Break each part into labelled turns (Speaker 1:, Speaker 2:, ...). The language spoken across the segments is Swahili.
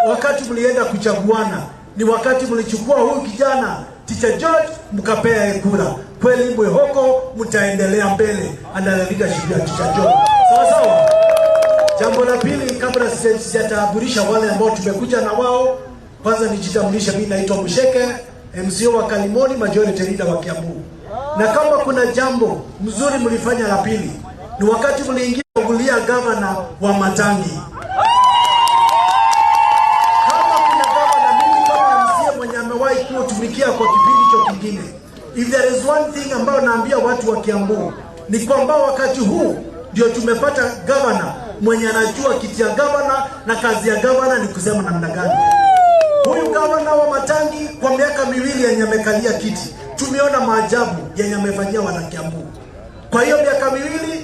Speaker 1: Wakati mlienda kuchaguana ni wakati mlichukua huyu kijana Teacher George mkapea yeye kura. Kweli Mwihoko mtaendelea mbele under the leadership ya Teacher George. Sawa sawa. Jambo la pili, kabla sijatambulisha wale ambao tumekuja na wao, kwanza nijitambulishe. Mimi naitwa Musheke, MCA wa Kalimoni, majority leader wa Kiambu. Na kama kuna jambo mzuri mlifanya la pili, ni wakati mliingia kulia gavana wa Matangi. Kama kuna gavana, mimi kama MCA mwenye amewahi kutumikia kwa kipindi hicho kingine, if there is one thing ambayo naambia watu wa Kiambu ni kwamba wakati huu ndio tumepata gavana mwenye anajua kiti ya gavana na kazi ya gavana ni kusema namna gani. Huyu gavana wa Matangi kwa miaka 2 yenye amekalia kiti, tumeona maajabu yenye amefanyia wana Kiambu. Kwa hiyo miaka 2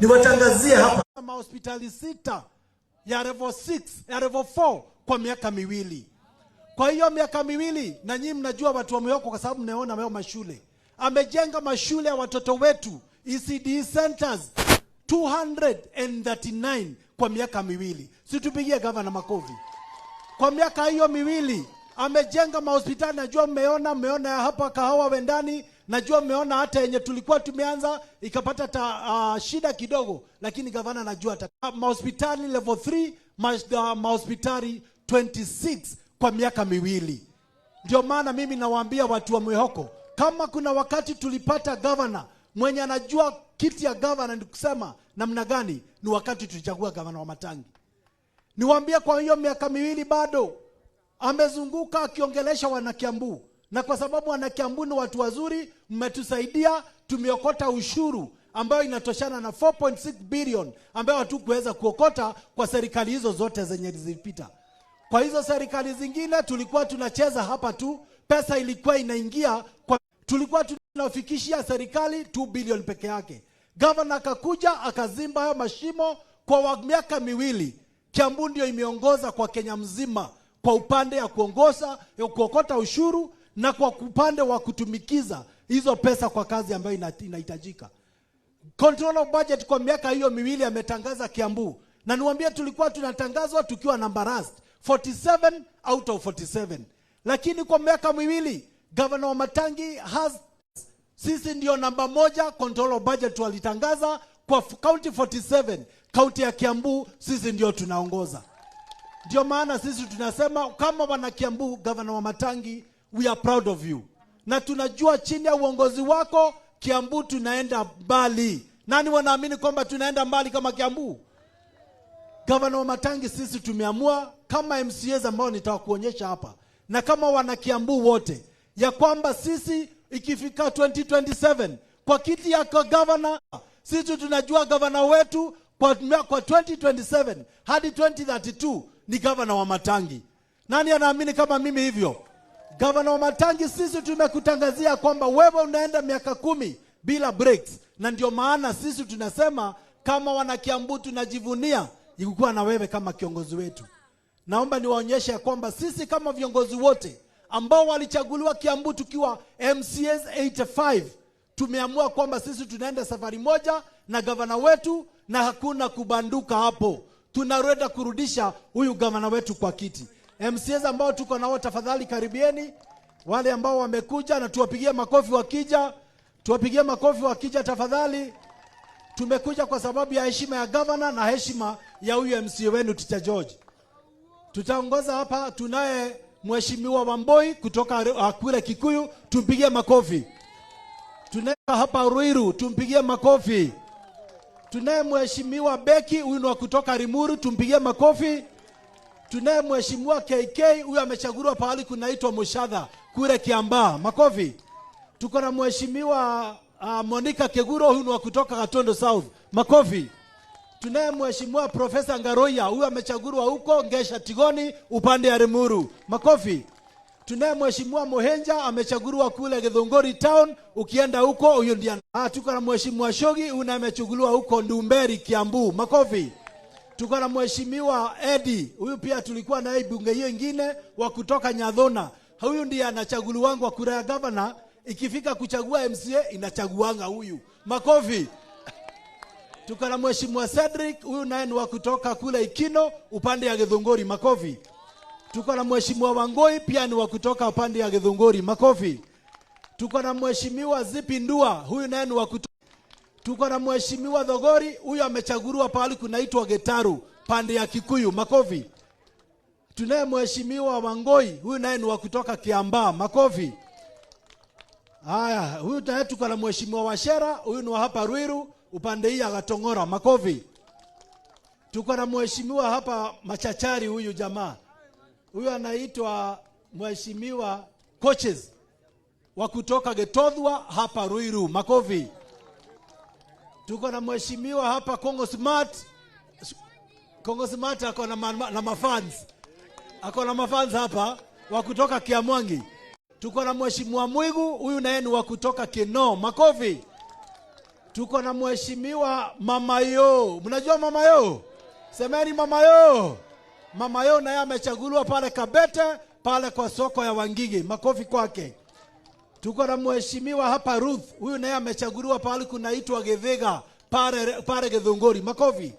Speaker 1: niwatangazie hapa mahospitali 6 ya level 6 ya level 4 kwa miaka 2. Kwa hiyo miaka 2, na nyinyi mnajua watu wa Mwihoko kwa sababu mnaona hayo mashule. Amejenga mashule ya watoto wetu ECD centers 239 kwa miaka 2. Si tupigie gavana makofi. Kwa miaka hiyo 2 amejenga mahospitali, najua mmeona hapa Kahawa Wendani, najua mmeona hata yenye tulikuwa tumeanza ikapata shida kidogo, lakini gavana najua mahospitali level 3, mahospitali 26 kwa miaka 2. Ndio maana mimi nawaambia watu wa Mwihoko, kama kuna wakati tulipata gavana mwenye anajua kiti ya gavana ni kusema namna gani, ni wakati tulichagua gavana wa Matangi. Niwaambie, kwa hiyo miaka 2 bado amezunguka akiongelesha wana Kiambu, na kwa sababu wana Kiambu ni watu wazuri, mmetusaidia, tumeokota ushuru ambayo inatoshana na 4.6 billion ambayo hatukuweza kuokota kwa serikali hizo zote zenye zilipita. Kwa hizo serikali zingine tulikuwa tunacheza hapa tu, pesa ilikuwa inaingia kwa, tulikuwa tunafikishia serikali 2 billion peke yake. Governor akakuja akazimba hayo mashimo kwa miaka 2. Kiambu ndio imeongoza kwa Kenya mzima kwa upande ya kuongoza, ya kuokota ushuru na kwa upande wa kutumikiza hizo pesa kwa kazi ambayo inahitajika. Control of budget kwa miaka hiyo 2 ametangaza Kiambu. Na niwaambie tulikuwa tunatangazwa tukiwa number last, 47 out of 47. Lakini kwa miaka 2 Governor wa Matangi has, sisi ndio namba 1 control of budget walitangaza kwa county 47, county ya Kiambu sisi ndio tunaongoza. Ndio maana sisi tunasema kama wana Kiambu, Governor wa Matangi, we are proud of you. Na tunajua chini ya uongozi wako Kiambu tunaenda mbali. Nani wanaamini kwamba tunaenda mbali kama Kiambu? Governor wa Matangi, sisi tumeamua kama MCAs ambao nitakuonyesha hapa na kama wana Kiambu wote ya kwamba sisi ikifika 2027 kwa kiti ya governor, sisi tunajua governor wetu kwa 2027 hadi 2032 ni governor wa Matangi. Nani anaamini kama mimi hivyo? Governor wa Matangi, sisi tumekutangazia kwamba wewe unaenda miaka 10 bila breaks, na ndio maana sisi tunasema kama wana Kiambu tunajivunia kuwa na wewe kama kiongozi wetu. Naomba niwaonyeshe kwamba sisi kama viongozi wote ambao walichaguliwa Kiambu tukiwa MCAs 85 tumeamua kwamba sisi tunaenda safari moja na gavana wetu na hakuna kubanduka hapo. Tunarudi kurudisha huyu gavana wetu kwa kiti. MCAs ambao tuko nao tafadhali karibieni. Wale ambao wamekuja na tuwapigie makofi wakija. Tuwapigie makofi wakija tafadhali. Tumekuja kwa sababu ya heshima ya gavana na heshima ya huyu MCA wenu Teacher George. Tutaongoza hapa, tunaye Mheshimiwa Wamboi kutoka kule Kikuyu, tumpigie makofi. Tunaye hapa Ruiru, tumpigie makofi. Tunaye Mheshimiwa Beki, huyu ni wa kutoka Limuru, tumpigie makofi. Tunaye Mheshimiwa KK, huyu amechaguliwa pahali kunaitwa Mushadha kule Kiambaa, makofi. Tuko na Mheshimiwa Monica Keguro, huyu ni wa kutoka Gatundu South, makofi. Tunaye Mheshimiwa Profesa Ngaroia, huyu amechaguliwa huko Ngesha Tigoni upande ya Limuru, makofi. Tunaye Mheshimiwa Mohenja amechaguliwa kule Githunguri Town, ukienda huko huyo ndiye. Tuko na Mheshimiwa Shogi, huyu naye amechaguliwa huko Ndumberi Kiambu, makofi. Tuko na Mheshimiwa Eddie, huyu pia tulikuwa naye bunge hiyo ingine wa kutoka Nyathona. Huyu ndiye anachaguliwa wa kura ya governor, ikifika kuchagua MCA inachaguanga huyu. Makofi. Tuko na Mheshimiwa Cedric, huyu naye ni wa kutoka kule Ikino upande ya Githunguri, makofi. Tuko na Mheshimiwa Wangoi pia ni wa kutoka upande ya Githunguri. Makofi. Tuko na Mheshimiwa Zipi Ndua, huyu naye ni wa kutoka. Tuko na Mheshimiwa Thogori, huyu amechaguliwa pahali kunaitwa Getaru, pande ya Kikuyu. Makofi. Tunaye Mheshimiwa Wangoi, huyu naye ni wa kutoka Kiambaa. Makofi. Haya, huyu naye tuko na Mheshimiwa Wachera, huyu ni wa hapa Ruiru, upande hii ya Gatong'ora. Makofi. Tuko na mheshimiwa hapa machachari, huyu jamaa huyu anaitwa Mheshimiwa Coaches wa kutoka Gitothua hapa Ruiru. Makofi. Tuko na mheshimiwa hapa Congo Smart. Congo Smart ako na mafans, ako na mafans hapa wa kutoka Kiamwangi. Tuko na mheshimiwa Mwigu, huyu naye ni wa kutoka Kinoo. Makofi. Tuko na mheshimiwa Mama Yo. Mnajua Mama Yo? Semeni Mama Yo. Mama Yo naye amechaguliwa pale Kabete, pale kwa soko ya Wangige. Makofi kwake. Tuko na mheshimiwa hapa Ruth, huyu naye amechaguliwa pale kunaitwa Githiga, pale pale Githunguri. Makofi.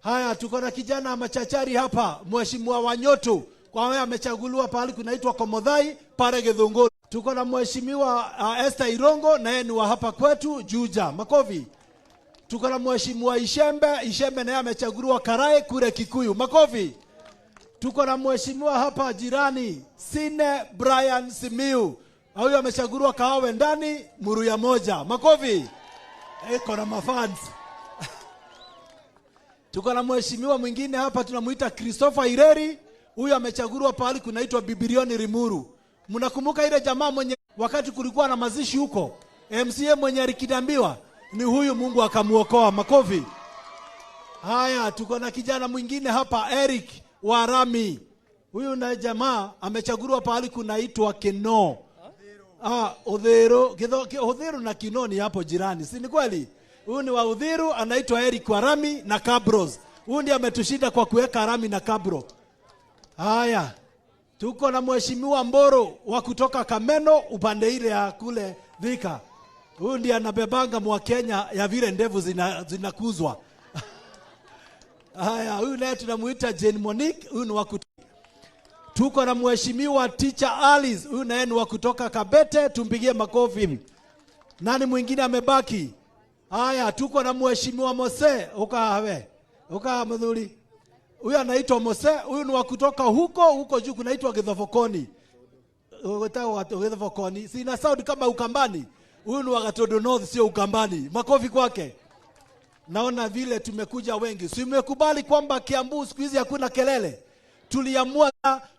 Speaker 1: Haya, tuko na kijana machachari hapa, mheshimiwa Wanyoto, kwa hiyo amechaguliwa pale kunaitwa Komodhai pale Githunguri. Tuko na mheshimiwa Esther Irongo, naye ni wa hapa kwetu Juja. Makofi. Tuko na mheshimiwa Ishembe, Ishembe naye amechaguliwa Karai kule Kikuyu. Makofi. Tuko na mheshimiwa hapa jirani Sine Brian Simiu, huyu amechaguliwa Kahawa Wendani Muruya moja. Makofi. Iko na mafans. Tuko na mheshimiwa mwingine hapa tunamuita Christopher Ireri, huyu amechaguliwa pahali kunaitwa Bibirioni Limuru. Mnakumbuka ile jamaa mwenye wakati kulikuwa na mazishi huko, MCA mwenye alikidambiwa ni huyu, Mungu akamuokoa. Makofi. Haya, tuko na kijana mwingine hapa Eric Warami. Huyu na jamaa amechaguliwa pahali kunaitwa Kinoo. Ah, Uthiru, Uthiru na Kinoo ni hapo jirani, si ni kweli? Huyu ni wa Uthiru, anaitwa Eric Warami na Cabros. Huyu ndiye ametushinda kwa kuweka Rami na Cabro. Haya, tuko na mheshimiwa Mboro wa kutoka Kameno upande ile ya kule Thika. Huyu ndiye anabebanga mwa Kenya ya vile ndevu zinakuzwa. Haya, huyu naye tunamuita Jane Monique, huyu ni wa Tuko na mheshimiwa Teacher Alice, huyu naye ni wa kutoka Kabete, tumpigie makofi. Nani mwingine amebaki? Haya, tuko na mheshimiwa Mose, ukawe. Uka mdhuri. Huyu anaitwa Mose, huyu ni wa kutoka huko huko juu kunaitwa Githofokoni. Githofokoni. Sina sound kama Ukambani. Huyu ni wa Gatundu North, sio Ukambani. Makofi kwake. Naona vile tumekuja wengi. Si mmekubali kwamba Kiambu siku hizi hakuna kelele? Tuliamua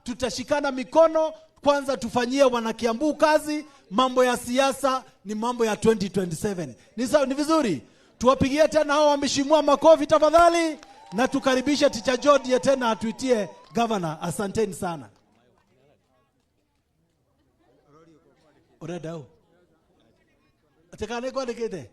Speaker 1: tutashikana mikono kwanza, tufanyie wana Kiambu kazi. Mambo ya siasa ni mambo ya 2027. Ni sawa, ni vizuri. Tuwapigie tena hao wameshimua makofi tafadhali, na tukaribishe Teacher George tena atuitie governor. Asanteni sana. Urenda u Atekane kwandikite.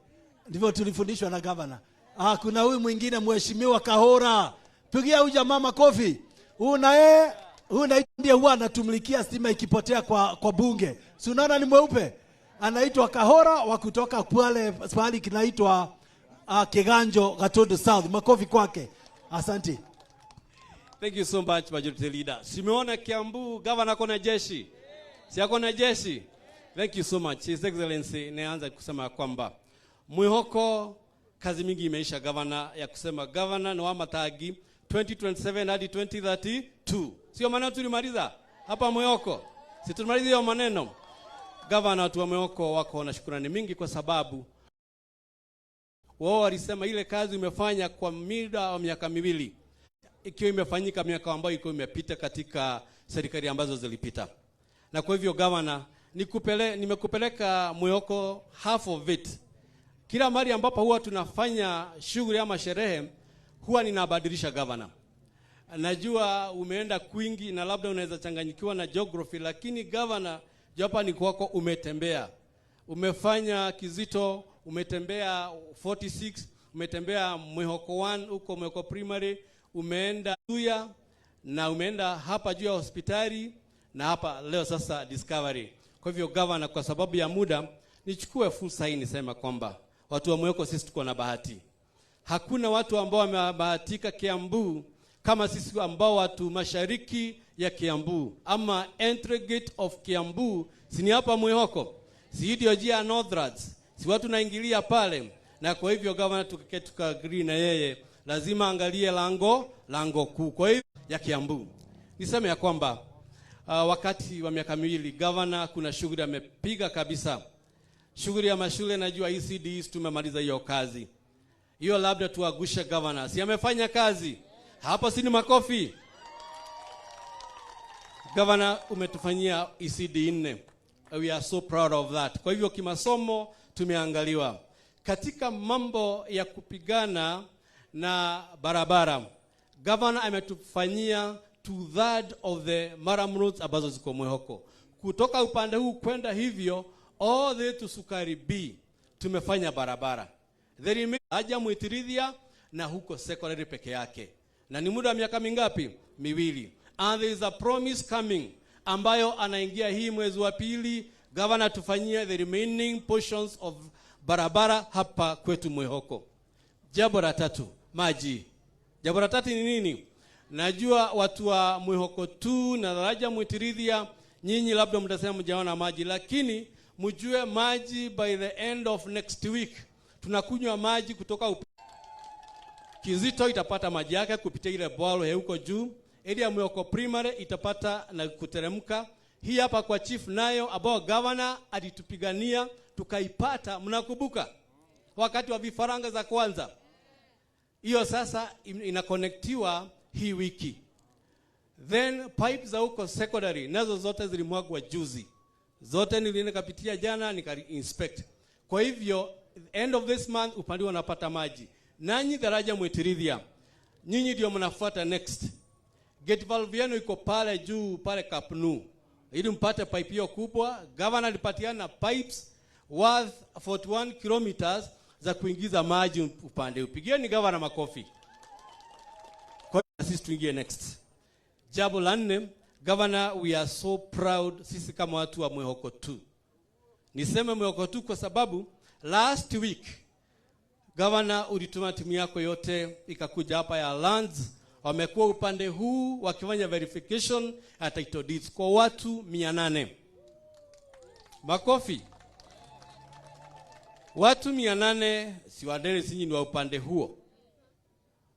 Speaker 1: Ndivyo tulifundishwa na governor. Ah, kuna huyu mwingine mheshimiwa Kahora. Pigia huyu jamaa makofi. Huyu naye, huyu naye ndiye huwa anatumulikia stima ikipotea kwa bunge. Si unaona ni mweupe? Anaitwa Kahora wa kutoka pale pahali kinaitwa Kiganjo, Gatundu South. Makofi kwake. Asante.
Speaker 2: Thank you so much, Majority Leader. Simeona Kiambu governor ako na jeshi. Si ako na jeshi. Thank you so much. His Excellency, nianza kusema kwamba Mwihoko kazi mingi imeisha governor, ya kusema governor ni wa Matagi 2027 hadi 2032. Sio maneno tulimaliza hapa Mwihoko. Si tulimaliza hiyo maneno. Governor, watu wa Mwihoko wako na shukrani mingi kwa sababu wao walisema ile kazi umefanya kwa muda wa miaka miwili ikiwa imefanyika miaka ambayo iko imepita katika serikali ambazo zilipita. Na kwa hivyo governor, nimekupeleka Mwihoko half of it. Kila mahali ambapo huwa tunafanya shughuli ama sherehe huwa ninabadilisha governor. Najua umeenda kwingi na labda unaweza changanyikiwa na geography, lakini governor, hapa ni kwako, umetembea. Umefanya Kizito, umetembea 46, umetembea Mwihoko 1 huko Mwihoko Primary, umeenda Tuya na umeenda hapa juu ya hospitali na hapa leo sasa Discovery. Kwa hivyo governor, kwa sababu ya muda nichukue fursa hii nisema kwamba watu wa Mwihoko sisi tuko na bahati. Hakuna watu ambao wamebahatika Kiambu Kama sisi ambao watu mashariki ya Kiambu ama entry gate of Kiambu, si ni hapa Mwihoko, si ndio njia ya Northlands, si watu naingilia pale. Na kwa hivyo governor tukaketi tukaagree na yeye, lazima angalie lango kuu kwa hivyo ya Kiambu. Niseme ya kwamba wakati wa miaka 2 governor kuna shughuli amepiga kabisa. Shughuli ya mashule, najua ECDs tumemaliza hiyo kazi. Hiyo labda tuagushe governor. Si amefanya kazi? Hapo si ni makofi? Governor, umetufanyia ECD 4. We are so proud of that. Kwa hivyo kimasomo tumeangaliwa. Katika mambo ya kupigana na barabara, governor ametufanyia 2/3 of the murram roads ambazo ziko Mwihoko. Kutoka upande huu kwenda hivyo all the way to Sukari B tumefanya barabara. The remain haja Mwitirithia na huko secondary peke yake. Na ni muda wa miaka mingapi? 2. And there is a promise coming ambayo anaingia hii mwezi wa pili, governor tufanyie the remaining portions of barabara hapa kwetu Mwihoko. Jambo la tatu, maji. Jambo la tatu ni nini? Najua watu wa Mwihoko tu na daraja Mwitirithia, nyinyi labda mtasema mjaona maji, lakini mjue maji by the end of next week tunakunywa maji kutoka Kizito itapata maji yake kupitia ile bwalo ya huko juu. Area ya Mwihoko Primary itapata na kuteremka. Hii hapa kwa chief nayo ambao governor alitupigania tukaipata, mnakumbuka wakati wa vifaranga za kwanza. Hiyo sasa inakonektiwa hii wiki. Then pipe za huko secondary nazo zote zilimwagwa juzi. Zote nilienda kapitia jana nika inspect. Kwa hivyo end of this month upande wanapata maji. Nanyi daraja Mwitirithia, nyinyi ndio mnafuata next. Gate valve yenu iko pale juu pale Kapnu. Ili mpate pipe hiyo kubwa, governor alipatiana pipes worth 41 kilometers za kuingiza maji upande. Upigieni governor makofi. Kwa hiyo sisi tuingie next. Jambo la nne, governor, we are so proud sisi kama watu wa Mwihoko tu. Niseme Mwihoko tu kwa sababu last week governor ulituma timu yako yote ikakuja hapa ya lands, wamekuwa upande huu wakifanya verification ya title deeds kwa watu 800. Makofi. Watu 800, si wadeni, sinyi ni wa upande huo.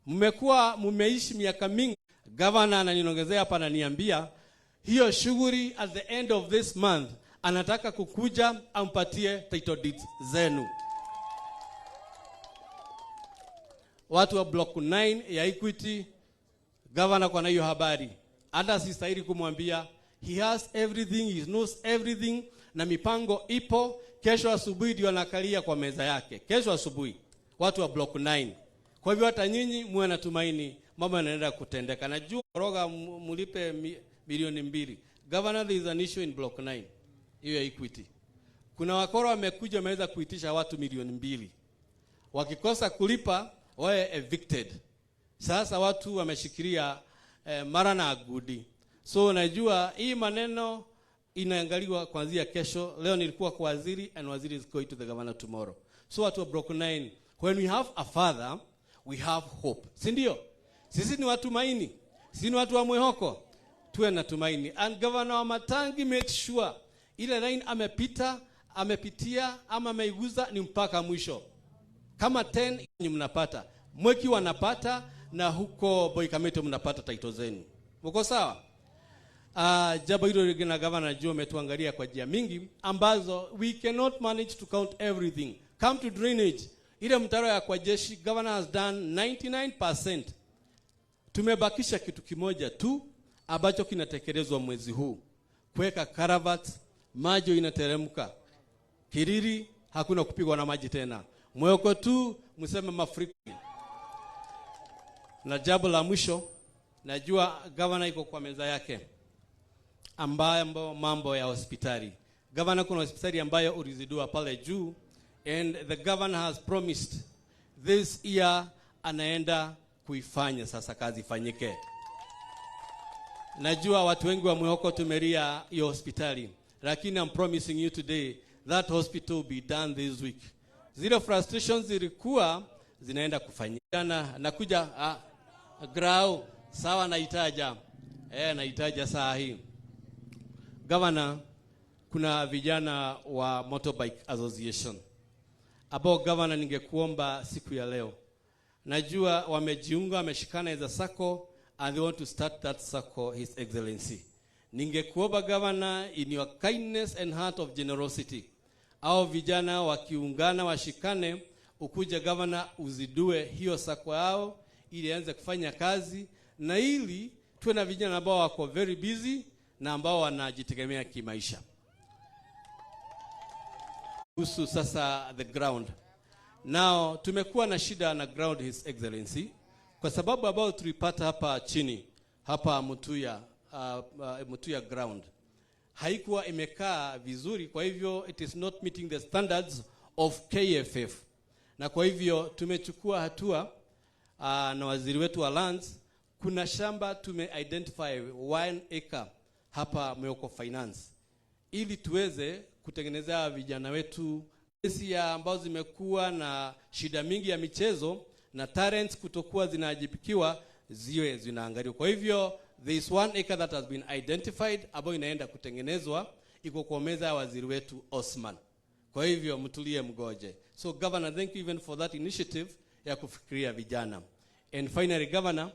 Speaker 2: Mmekuwa mmeishi miaka mingi. Governor ananiongezea hapa, ananiambia hiyo shughuli at the end of this month anataka kukuja ampatie title deeds zenu. Watu wa block 9 ya Equity, governor kwa na hiyo habari. Hata sistahili kumwambia, he has everything, he knows everything, na mipango ipo. Kesho asubuhi ndio anakalia kwa meza yake. Kesho asubuhi watu wa block 9. Kwa hivyo hata nyinyi muwe na tumaini, mambo yanaenda kutendeka. Najua roga mulipe milioni 2. Governor, there is an issue in block 9. Hiyo ya Equity. Kuna wakora wamekuja wameweza kuitisha watu milioni 2. Wakikosa kulipa wawe evicted. Sasa watu wameshikilia mara na agudi. So unajua hii maneno inaangaliwa kuanzia kesho. Leo nilikuwa kwa waziri and waziri is going to the governor tomorrow. So watu wa block 9, when we have a father, we have hope. Si ndio? Sisi ni watumaini. Sisi ni watu wa Mwihoko. Tuwe na tumaini. And Governor Wamatangi made sure ile line amepita, amepitia ama ameiguza ni mpaka mwisho. Kama 10 ni mnapata. Mweki wanapata na huko Boikamete mnapata title zenu. Mko sawa? Jambo hilo lingine governor najua umetuangalia kwa njia mingi ambazo we cannot manage to count everything. Come to drainage. Ile mtaro ya kwa jeshi governor has done 99%. Tumebakisha kitu kimoja tu ambacho kinatekelezwa mwezi huu. Kuweka culvert, maji inateremka. Kiriri hakuna kupigwa na maji tena. Mweko tu mseme mafuriko. Na jambo la mwisho, najua governor iko kwa meza yake, ambayo mambo ya hospitali. Governor, kuna hospitali ambayo ulizindua pale juu, and the governor has promised this year anaenda kuifanya sasa kazi ifanyike. Najua watu wengi wa Mwihoko tumelia hiyo hospitali, lakini I'm promising you today that hospital will be done this week. Zile frustrations zilikuwa zinaenda kufanyika. Nakuja grau. Sawa, naitaja. Naitaja saa hii. Governor, kuna vijana wa Motorbike Association ambao, governor, ningekuomba siku ya leo, najua wamejiunga, wameshikana as a sacco and they want to start that sacco, His Excellency. Ningekuomba, governor, in your kindness and heart of generosity, au vijana wakiungana washikane, ukuja, governor, uzindue hiyo sacco yao ili anze kufanya kazi na ili tuwe na vijana ambao wako very busy na ambao wanajitegemea kimaisha. Kuhusu sasa the ground. Now tumekuwa na shida na ground, His Excellency, kwa sababu ambayo tulipata hapa chini hapa Mutuya, Mutuya ground haikuwa imekaa vizuri, kwa hivyo it is not meeting the standards of KFF, na kwa hivyo tumechukua hatua na waziri wetu wa lands. Kuna shamba tume identify 1 acre hapa Mwihoko Finance ili tuweze kutengenezea vijana wetu kesi ya ambazo zimekuwa na shida mingi ya michezo na talents kutokuwa zinaajibikiwa ziwe zinaangaliwa. Kwa hivyo there is 1 acre that has been identified ambayo inaenda kutengenezwa, iko kwa meza ya waziri wetu Osman. Kwa hivyo mtulie, mgoje. So governor, thank you even for that initiative ya kufikiria vijana. And finally, governor,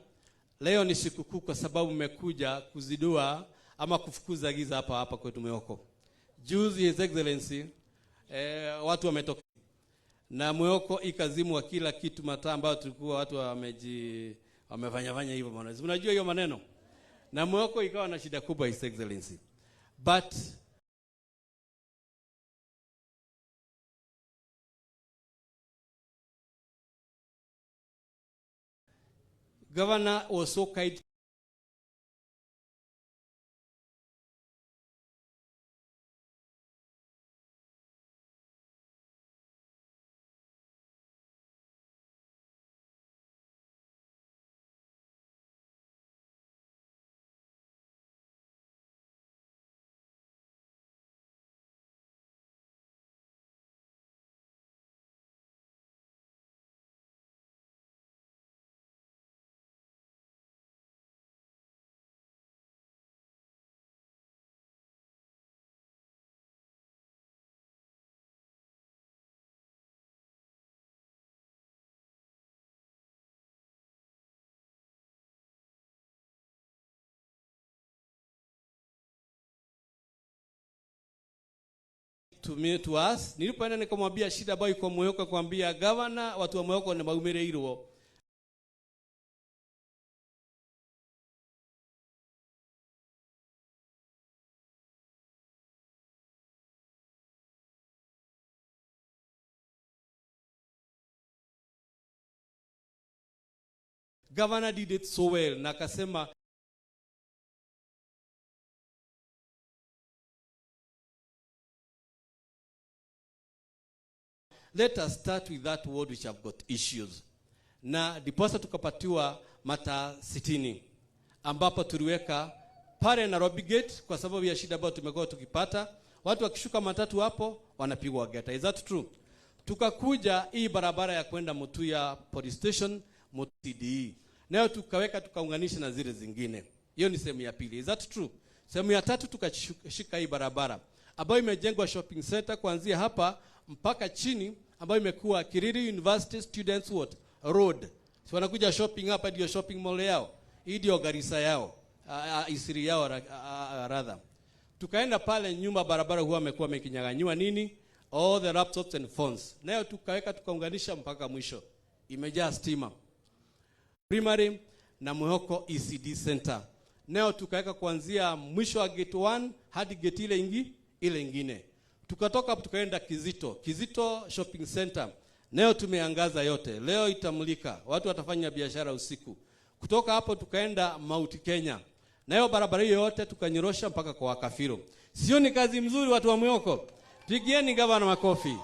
Speaker 2: leo ni sikukuu kwa sababu mmekuja kuzindua ama kufukuza giza hapa hapa kwetu Mwihoko. Juzi, His Excellency, watu wametoka na Mwihoko ikazimwa kila kitu, mataa ambayo tulikuwa watu wamefanya fanya hivyo bwana. Unajua hiyo maneno. Na Mwihoko ikawa na shida kubwa, His Excellency. But governor was so kind to me, to us. Nilipoenda nikamwambia shida ambayo iko Mwihoko, kwambia governor, watu wa Mwihoko ni maumireirwo. Governor did it so well na akasema let us start with that ward which have got issues, na ndiposa tukapatiwa mataa 60 ambapo tuliweka pale Nairobi Gate kwa sababu ya shida ambayo tumekuwa tukipata, watu wakishuka matatu hapo wanapigwa geta. Is that true? Tukakuja hii barabara ya kwenda Mutuya Police Station, CDE, nayo tukaweka tukaunganisha na zile zingine. Hiyo ni sehemu ya pili. Is that true? Sehemu ya tatu tukashika hii barabara ambayo imejengwa shopping center kuanzia hapa mpaka chini, ambayo imekuwa Kiriri University Students what Road. Si wanakuja shopping hapa, ndio shopping mall yao. Hii ndio Garissa yao, Isiri yao rather. Tukaenda pale nyuma barabara huwa amekuwa amekinyang'anywa nini? All the laptops and phones. Nayo tukaweka tukaunganisha mpaka mwisho. Imejaa stima. Primary na Mwihoko ECD Center. Nayo tukaweka kuanzia mwisho wa gate 1 hadi gate ile ingine. Tukatoka hapo tukaenda Kizito, Kizito Shopping Center. Nayo tumeangaza yote. Leo itamulika. Watu watafanya biashara usiku. Kutoka hapo tukaenda Mount Kenya. Nayo barabara hiyo yote tukanyorosha mpaka kwa Wakafiro. Sio ni kazi mzuri, watu wa Mwihoko? Pigieni gavana makofi.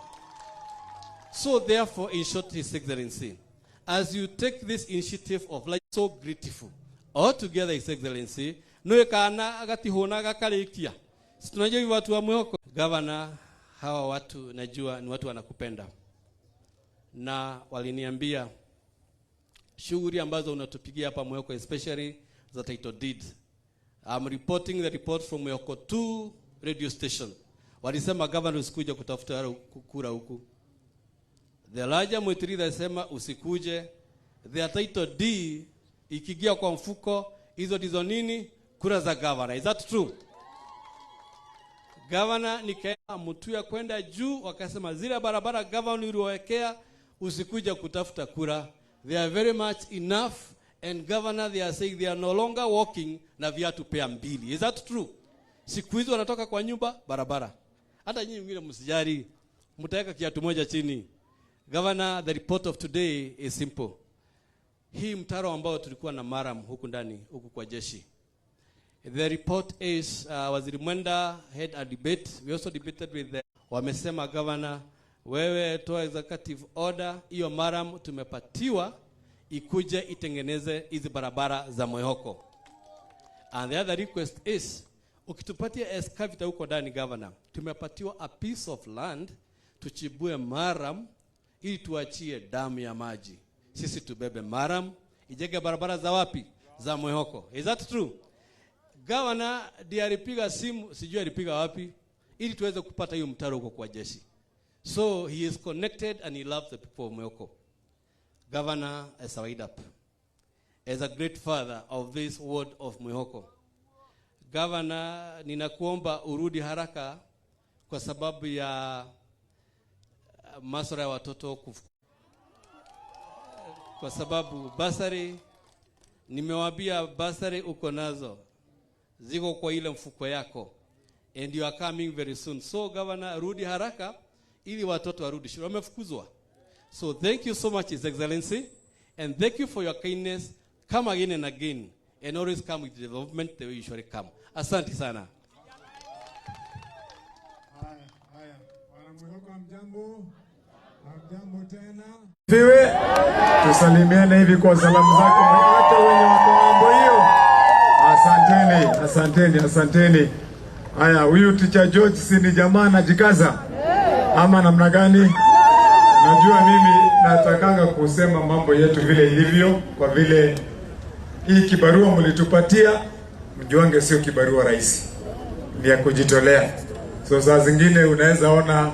Speaker 2: So therefore, in short, His Excellency, as you take this initiative of life so grateful, all together, His Excellency, nwe kana agatihuna gakarikia. Si tunajua hivi watu wa Mwihoko? Governor, hawa watu najua ni watu wanakupenda. Na waliniambia Shughuli ambazo unatupigia hapa Mwihoko, especially za title deed. I'm reporting the report from Mwihoko 2 radio station. Walisema, "Governor, usikuje kutafuta kura huku." The larger Mwitirira alisema usikuje. Their title deed ikiingia kwa mfuko, hizo ndizo nini? Kura za governor. Is that true? Governor, nikaenda Mutuya kwenda juu, wakasema zile barabara, governor, uliwekea, usikuja kutafuta kura. They are very much enough, and governor, they are saying they are no longer walking na viatu pea mbili. Is that true? Siku hizi wanatoka kwa nyumba barabara. Hata nyinyi wengine msijali, mtaweka kiatu moja chini. Governor, the report of today is simple. Hii mtaro ambao tulikuwa na murram huku ndani huku kwa jeshi. The report is Waziri Mwenda had a debate. We also debated with the, wamesema, "Governor, wewe toa executive order, hiyo murram tumepatiwa ikuje itengeneze hizi barabara za Mwihoko." And the other request is ukitupatia excavator huko ndani, governor, tumepatiwa a piece of land tuchibue murram ili tuachie damu ya maji. Sisi tubebe murram ijenge barabara za wapi? Za Mwihoko. Is that true? Governor ndiye alipiga simu, sijui alipiga wapi, ili tuweze kupata hiyo mtaro huko kwa jeshi. So he is connected and he loves the people of Mwihoko. Governor, as a wind up, as a great father of this ward of Mwihoko, Governor, ninakuomba urudi haraka kwa sababu ya masuala ya watoto kwa sababu bursary, nimewaambia bursary uko nazo, ziko kwa ile mfuko yako, and you are coming very soon. So governor, rudi haraka ili watoto warudi shule, wamefukuzwa. So thank you so much, His Excellency, and thank you for your kindness. Come again and again, and always come with development the way you usually come. Asante sana.
Speaker 3: Haya, haya. Wana Mwihoko, hamjambo? Hamjambo tena. Viwe tusalimiane hivi kwa salamu zako, hata wenye wako ng'ambo hiyo. Asanteni, asanteni, asanteni. Haya, huyu Teacher George si ni jamaa anajikaza ama namna gani? Najua mimi natakanga kusema mambo yetu vile ilivyo, kwa vile hii kibarua mlitupatia, mjuange sio kibarua rahisi, ni ya kujitolea. So saa zingine unaweza ona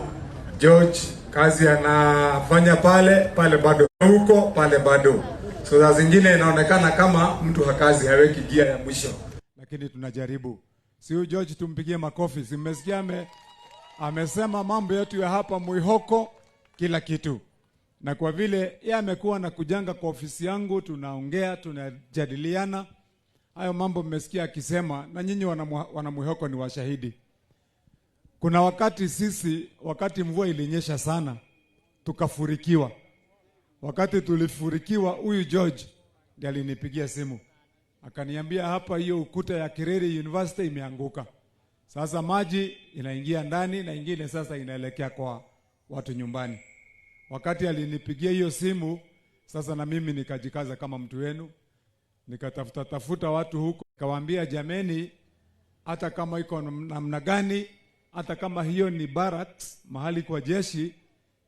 Speaker 3: George kazi anafanya pale pale, bado huko pale bado. So saa zingine inaonekana kama mtu hakazi, haweki gia ya mwisho, lakini tunajaribu. Si huyu George tumpigie makofi? Si mmesikia amesema mambo yetu ya hapa Mwihoko, kila kitu, na kwa vile yeye amekuwa na kujanga kwa ofisi yangu, tunaongea tunajadiliana hayo mambo, mmesikia akisema, na nyinyi wana Mwihoko ni washahidi. Kuna wakati sisi, wakati mvua ilinyesha sana, tukafurikiwa. Wakati tulifurikiwa, huyu George ndiye alinipigia simu akaniambia, hapa hiyo ukuta ya Kireri University imeanguka, sasa maji inaingia ndani na ingine sasa inaelekea kwa watu nyumbani. Wakati alinipigia hiyo simu, sasa na mimi nikajikaza kama mtu wenu, nikatafuta tafuta watu huko, nikawaambia jameni, hata kama iko namna gani, hata kama hiyo ni barracks mahali kwa jeshi,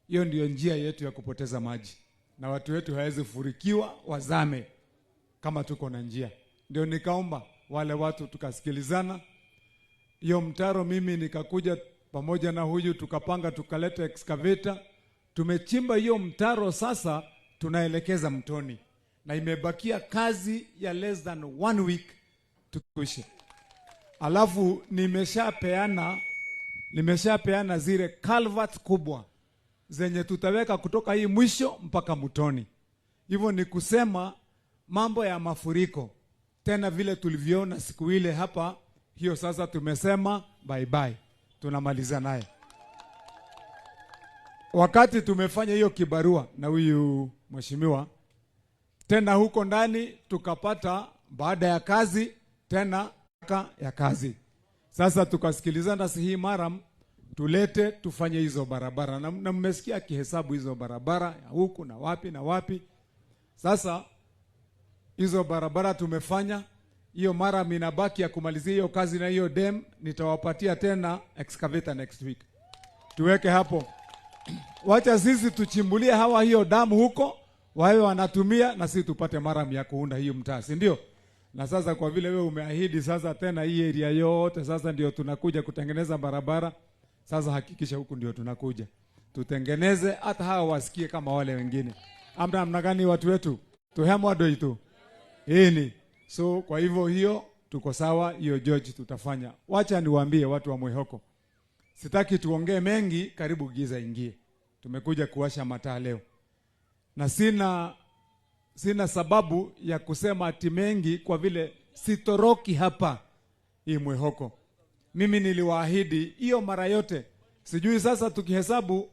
Speaker 3: hiyo ndiyo njia yetu ya kupoteza maji, na watu wetu hawezi furikiwa wazame kama tuko na njia. Ndio nikaomba wale watu tukasikilizana hiyo mtaro, mimi nikakuja pamoja na huyu tukapanga, tukaleta excavator, tumechimba hiyo mtaro, sasa tunaelekeza mtoni, na imebakia kazi ya less than one week tukwishe. Alafu nimeshapeana zile culverts kubwa zenye tutaweka kutoka hii mwisho mpaka mtoni. Hivyo ni kusema mambo ya mafuriko tena vile tulivyoona siku ile hapa, hiyo sasa tumesema bye bye, tunamaliza naye. Wakati tumefanya hiyo kibarua na huyu mheshimiwa tena huko ndani tukapata baada ya kazi tena ya kazi. Sasa tukasikilizana, si hii murram tulete tufanye hizo barabara, na mmesikia akihesabu hizo barabara ya huku na wapi na wapi. Sasa hizo barabara tumefanya, hiyo murram inabaki ya kumalizia hiyo kazi na hiyo dam, nitawapatia tena excavator next week, tuweke hapo. Wacha sisi tuchimbulie hawa hiyo damu huko, Wawe wanatumia na sisi tupate murram ya kuunda hiyo mtaa, si ndio? Na sasa kwa vile wewe umeahidi sasa tena hii area yote sasa ndio tunakuja kutengeneza barabara. Sasa hakikisha huku ndio tunakuja. Tutengeneze hata hawa wasikie kama wale wengine. Amna namna gani watu wetu? Tuhemwa doitu. Ini. So kwa hivyo hiyo tuko sawa, hiyo George tutafanya. Wacha niwaambie watu wa Mwihoko. Sitaki tuongee mengi, karibu giza ingie. Tumekuja kuwasha mataa leo. Na sina sababu ya kusema ati mengi kwa vile sitoroki hapa hii Mwihoko. Mimi niliwaahidi hiyo mara yote. Sijui sasa tukihesabu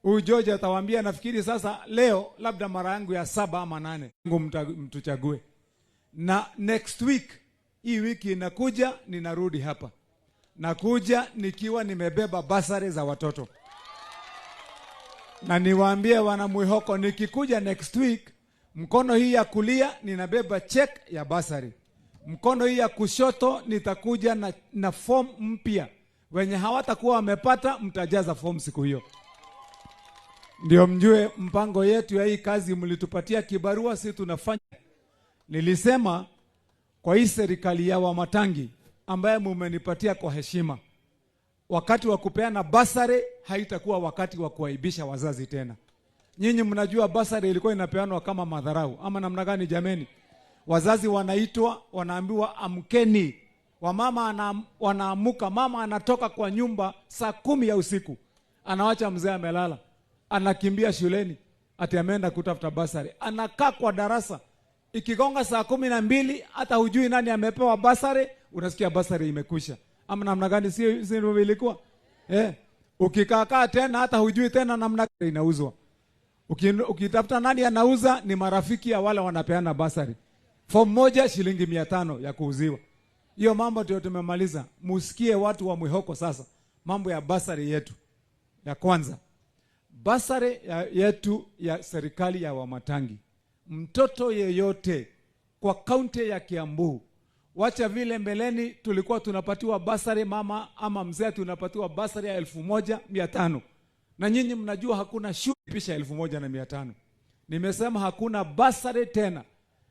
Speaker 3: huyu George atawaambia, nafikiri sasa leo labda mara yangu ya 7 ama 8 mtuchague. Na next week, hii wiki inakuja, ninarudi hapa. Nakuja nikiwa nimebeba basari za watoto. Na niwaambie wana Mwihoko, nikikuja next week, mkono hii ya kulia ninabeba check ya basari. Mkono hii ya kushoto nitakuja na form mpya. Wenye hawatakuwa wamepata mtajaza form siku hiyo. Ndio mjue mpango yetu ya hii kazi mlitupatia kibarua, si tunafanya. Nilisema kwa hii serikali ya Wamatangi ambaye mumenipatia kwa heshima, wakati wa kupeana basari haitakuwa wakati wa kuaibisha wazazi tena. Nyinyi mnajua basari ilikuwa inapeanwa kama madharau ama namna gani jameni? Wazazi wanaitwa, wanaambiwa amkeni. Wamama wanaamuka, mama anatoka kwa nyumba saa 10 ya usiku, anawacha mzee amelala, anakimbia shuleni ati ameenda kutafuta basari, anakaa kwa darasa. Ikigonga saa 12 hata hujui nani amepewa basari, unasikia basari imekwisha. Ama namna gani? Si ndio ilikuwa? Ukikaa tena hata hujui tena namna gani inauzwa. Ukitafuta nani anauza, ni marafiki ya wale wanapeana basari. Form moja shilingi 500 ya kuuziwa. Hiyo mambo ndio tumemaliza. Musikie watu wa Mwihoko sasa. Mambo ya basari yetu. Ya kwanza, basari yetu ya serikali ya Wamatangi. Mtoto yeyote kwa kaunti ya Kiambu, wacha vile mbeleni tulikuwa tunapatiwa basari, mama ama mzee tunapatiwa basari ya 1500. Na nyinyi mnajua hakuna shule pisha 1500. Nimesema hakuna basari tena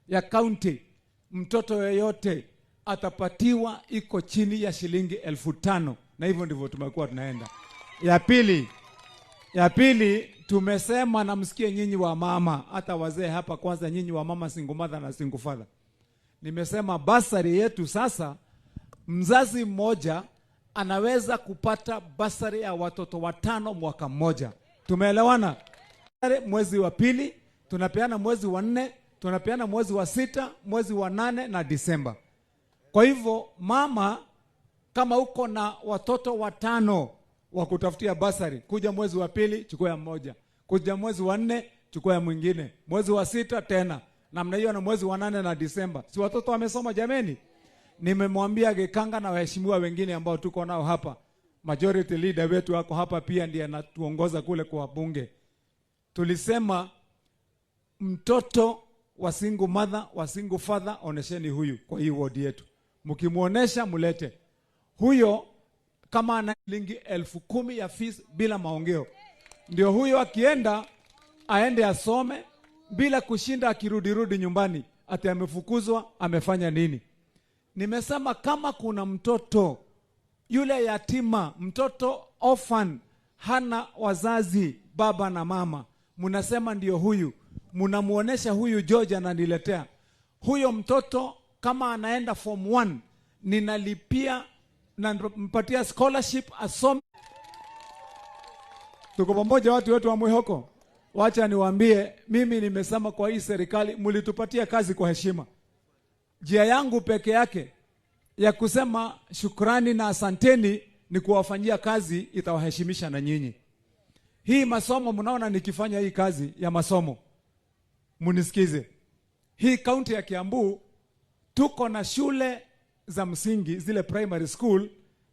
Speaker 3: ya kaunti. Mtoto yeyote atapatiwa iko chini ya shilingi 5000. Na hivyo ndivyo tumekuwa tunaenda. Ya pili tumesema, na msikie nyinyi wa mama, hata wazee hapa kwanza, nyinyi wa mama single mother na single father. Nimesema basari yetu sasa, mzazi mmoja anaweza kupata basari ya watoto 5 mwaka mmoja. Tumeelewana? Mwezi wa pili, tunapeana mwezi wa 4, tunapeana mwezi wa 6, mwezi wa 8 na Disemba. Kwa hivyo mama, kama uko na watoto 5 wa kutafutia basari, kuja mwezi wa pili chukua ya mmoja, kuja mwezi wa 4 chukua ya mwingine, mwezi wa 6 tena namna hiyo, na mwezi wa 8 na Disemba. Si watoto wamesoma jameni? Nimemwambia Gikanga na waheshimiwa wengine ambao tuko nao hapa, majority leader wetu wako hapa pia, ndiye anatuongoza kule kwa bunge. Tulisema mtoto wa single mother, wa single father, onesheni huyu kwa hii ward yetu. Mkimuonesha mulete huyo, kama ana shilingi 10,000 ya fees bila maongeo, ndio huyo akienda aende asome bila kushinda akirudirudi nyumbani ati amefukuzwa, amefanya nini. Nimesema kama kuna mtoto yule yatima, mtoto orphan, hana wazazi baba na mama, mnasema ndio huyu, mnamuonesha huyu George ananiletea huyo mtoto, kama anaenda form 1 ninalipia na mpatia scholarship asome. Tuko pamoja watu wetu wa Mwihoko? Wacha niwaambie, mimi nimesema kwa hii serikali mlitupatia kazi kwa heshima. Njia yangu peke yake ya kusema shukrani na asanteni ni kuwafanyia kazi itawaheshimisha na nyinyi. Hii masomo mnaona nikifanya hii kazi ya masomo, munisikize. Hii kaunti ya Kiambu tuko na shule za msingi zile primary school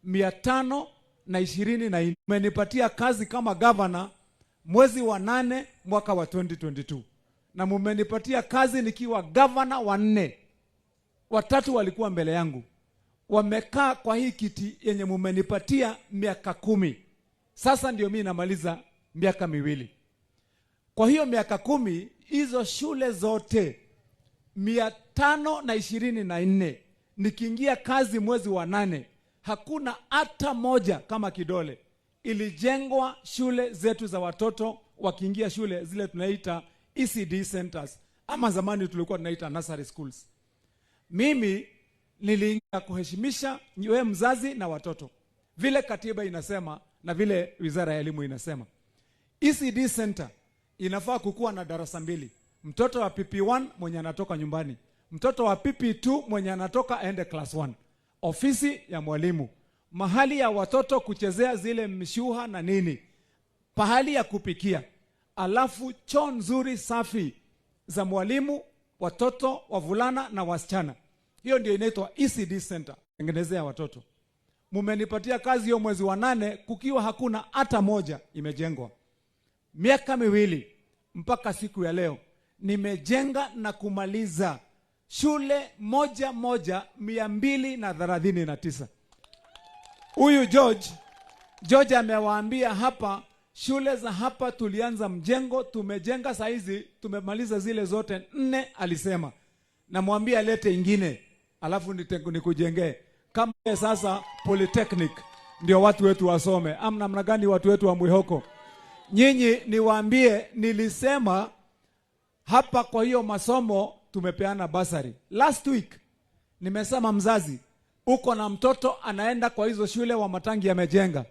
Speaker 3: 524. Mmenipatia kazi kama governor mwezi wa 8 mwaka wa 2022. Na mmenipatia kazi nikiwa governor wa 4. Watatu walikuwa mbele yangu. Wamekaa kwa hii kiti yenye mmenipatia miaka 10. Sasa ndio mimi namaliza miaka 2. Kwa hiyo miaka 10
Speaker 4: Hizo shule zote 524 nikiingia kazi mwezi wa 8, hakuna hata moja kama kidole ilijengwa. Shule zetu za watoto wakiingia shule zile tunaita ECD centers, ama zamani tulikuwa tunaita nursery schools. Mimi niliingia kuheshimisha wewe mzazi na watoto, vile katiba inasema na vile wizara ya elimu inasema. ECD center inafaa kukuwa na darasa mbili, mtoto wa PP1 mwenye anatoka nyumbani, mtoto wa PP2 mwenye anatoka aende class 1, ofisi ya mwalimu, mahali ya watoto kuchezea zile mshuha na nini, pahali ya kupikia, alafu choo nzuri safi za mwalimu, watoto wavulana na wasichana. Hiyo ndio inaitwa ECD center, tengenezea watoto. Mumenipatia kazi hiyo mwezi wa 8 kukiwa hakuna hata moja imejengwa. Miaka 2 mpaka siku ya leo nimejenga na kumaliza shule moja moja 239. Huyu George amewaambia hapa shule za hapa tulianza mjengo, tumejenga saizi tumemaliza zile zote 4 alisema. Namwambia alete ingine alafu nikujengee. Kama sasa polytechnic ndio watu wetu wasome. Ama namna gani watu wetu wa Mwihoko? Nyinyi niwaambie, nilisema hapa kwa hiyo masomo tumepeana basari. Last week nimesema mzazi uko na mtoto anaenda kwa hizo shule wa Matangi amejenga.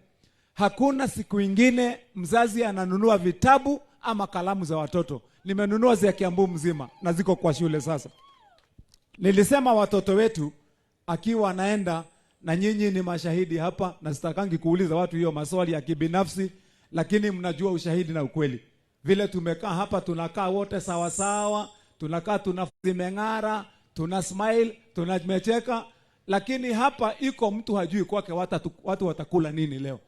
Speaker 4: Hakuna siku ingine mzazi ananunua vitabu ama kalamu za watoto. Nimenunua za Kiambu mzima na ziko kwa shule sasa. Nilisema watoto wetu akiwa anaenda, na nyinyi ni mashahidi hapa, na sitakangi kuuliza watu hiyo maswali ya kibinafsi, lakini mnajua ushahidi na ukweli. Vile tumekaa hapa tunakaa wote sawa sawa, tunakaa tunazimeng'ara, tuna smile, tunamecheka, lakini hapa iko mtu hajui kwake watu watakula nini leo.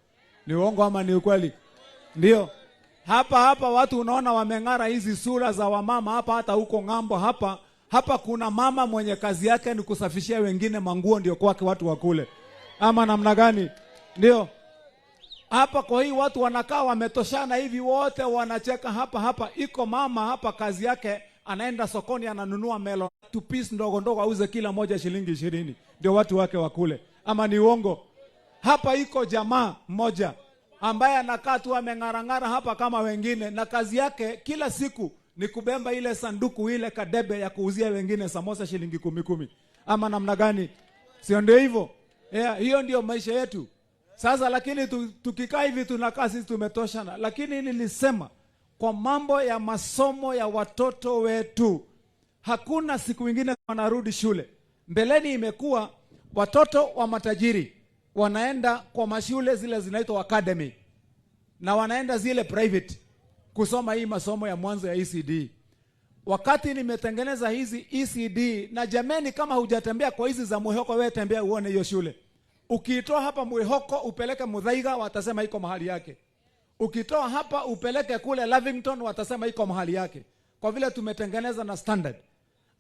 Speaker 4: Ni uongo ama ni ukweli? Ndio. Hapa hapa watu unaona wameng'ara hizi sura za wamama hapa, hata huko ng'ambo hapa. Hapa kuna mama mwenye kazi yake ni kusafishia wengine manguo ndio kwake watu wakule. Ama namna gani? Ndio. Hapa kwa hii watu wanakaa wametoshana hivi wote wanacheka hapa hapa. Iko mama hapa kazi yake anaenda sokoni ananunua melon 2 piece ndogo ndogo auze kila moja shilingi 20 ndio watu wake wakule. Ama ni uongo? Hapa iko jamaa mmoja ambaye anakaa tu ameng'arang'ara hapa kama wengine, na kazi yake kila siku ni kubemba ile sanduku ile kadebe ya kuuzia wengine samosa shilingi 10-10. Ama namna gani? Sio ndio hivyo? Yeah, hiyo ndio maisha yetu. Sasa lakini tukikaa hivi tunakaa sisi tumetoshana. Lakini nilisema kwa mambo ya masomo ya watoto wetu hakuna siku ingine wanarudi shule. Mbeleni imekuwa watoto wa matajiri wanaenda kwa mashule zile zinaitwa academy, na wanaenda zile private kusoma hii masomo ya mwanzo ya ECD. Wakati nimetengeneza hizi ECD, na jameni, kama hujatembea kwa hizi za Mwihoko, wewe tembea uone hiyo shule. Ukiitoa hapa Mwihoko upeleke Muthaiga, watasema iko mahali yake. Ukitoa hapa upeleke kule Lavington, watasema iko mahali yake, kwa vile tumetengeneza na standard.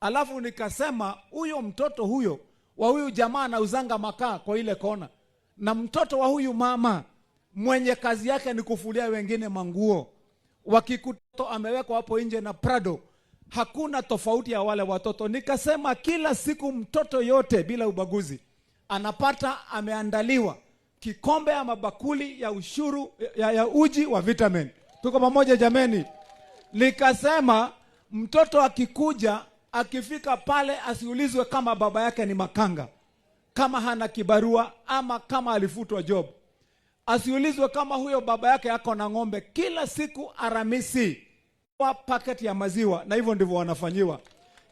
Speaker 4: Alafu nikasema huyo mtoto huyo wa huyu jamaa anauzanga makaa kwa ile kona, na mtoto wa huyu mama mwenye kazi yake ni kufulia wengine manguo, wakikuto amewekwa hapo nje na Prado, hakuna tofauti ya wale watoto. Nikasema kila siku mtoto yote bila ubaguzi anapata ameandaliwa kikombe ama bakuli ya ushuru ya uji wa vitamin. Tuko pamoja jameni? Nikasema mtoto akikuja akifika pale asiulizwe kama baba yake ni makanga, kama hana kibarua ama kama alifutwa job. Asiulizwe kama huyo baba yake ako na ng'ombe. Kila siku Aramisi kwa packet ya maziwa, na hivyo ndivyo wanafanyiwa.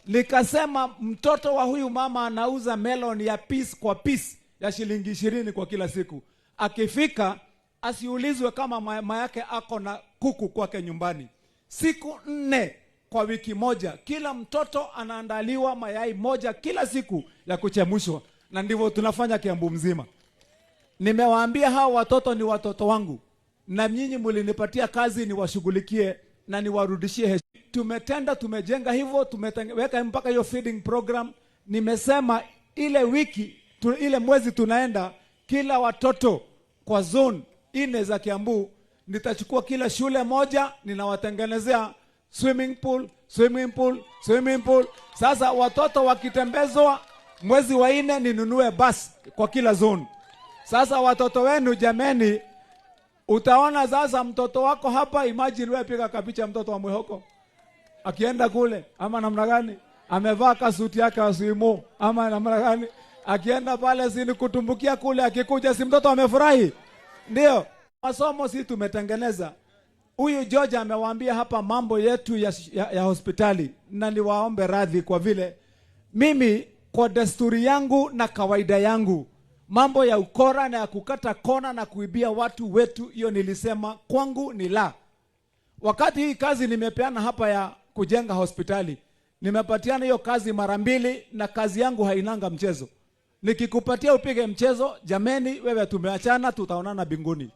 Speaker 4: Nikasema mtoto wa huyu mama anauza melon ya piece kwa piece ya shilingi 20 kwa kila siku. Akifika asiulizwe kama mama yake ako na kuku kwake nyumbani. Siku 4 kwa wiki moja, kila mtoto anaandaliwa mayai moja kila siku ya kuchemshwa, na ndivyo tunafanya Kiambu mzima. Nimewaambia hao watoto ni watoto wangu, na nyinyi mlinipatia kazi niwashughulikie na niwarudishie heshima. Tumetenda, tumejenga hivyo, tumeweka mpaka hiyo feeding program. Nimesema ile wiki ile mwezi tunaenda kila watoto kwa zone 4 za Kiambu, nitachukua kila shule moja ninawatengenezea swimming pool, swimming pool, swimming pool. Sasa watoto wakitembezwa mwezi wa 4 ninunue bus kwa kila zone. Sasa watoto wenu jameni, utaona sasa mtoto wako hapa, imagine wewe piga kapicha mtoto wa Mwihoko akienda kule ama namna gani, amevaa kasuti yake ya swimo ama namna gani, akienda pale si ni kutumbukia kule, akikuja si mtoto amefurahi? Ndio masomo si tumetengeneza. Huyu George amewaambia hapa mambo yetu ya hospitali, na niwaombe radhi kwa vile mimi kwa desturi yangu na kawaida yangu mambo ya ukora na ya kukata kona na kuibia watu wetu, hiyo nilisema kwangu ni la. Wakati hii kazi nimepeana hapa ya kujenga hospitali, nimepatiana hiyo kazi mara mbili, na kazi yangu hainanga mchezo. Nikikupatia upige mchezo, jameni, wewe tumeachana, tutaonana binguni.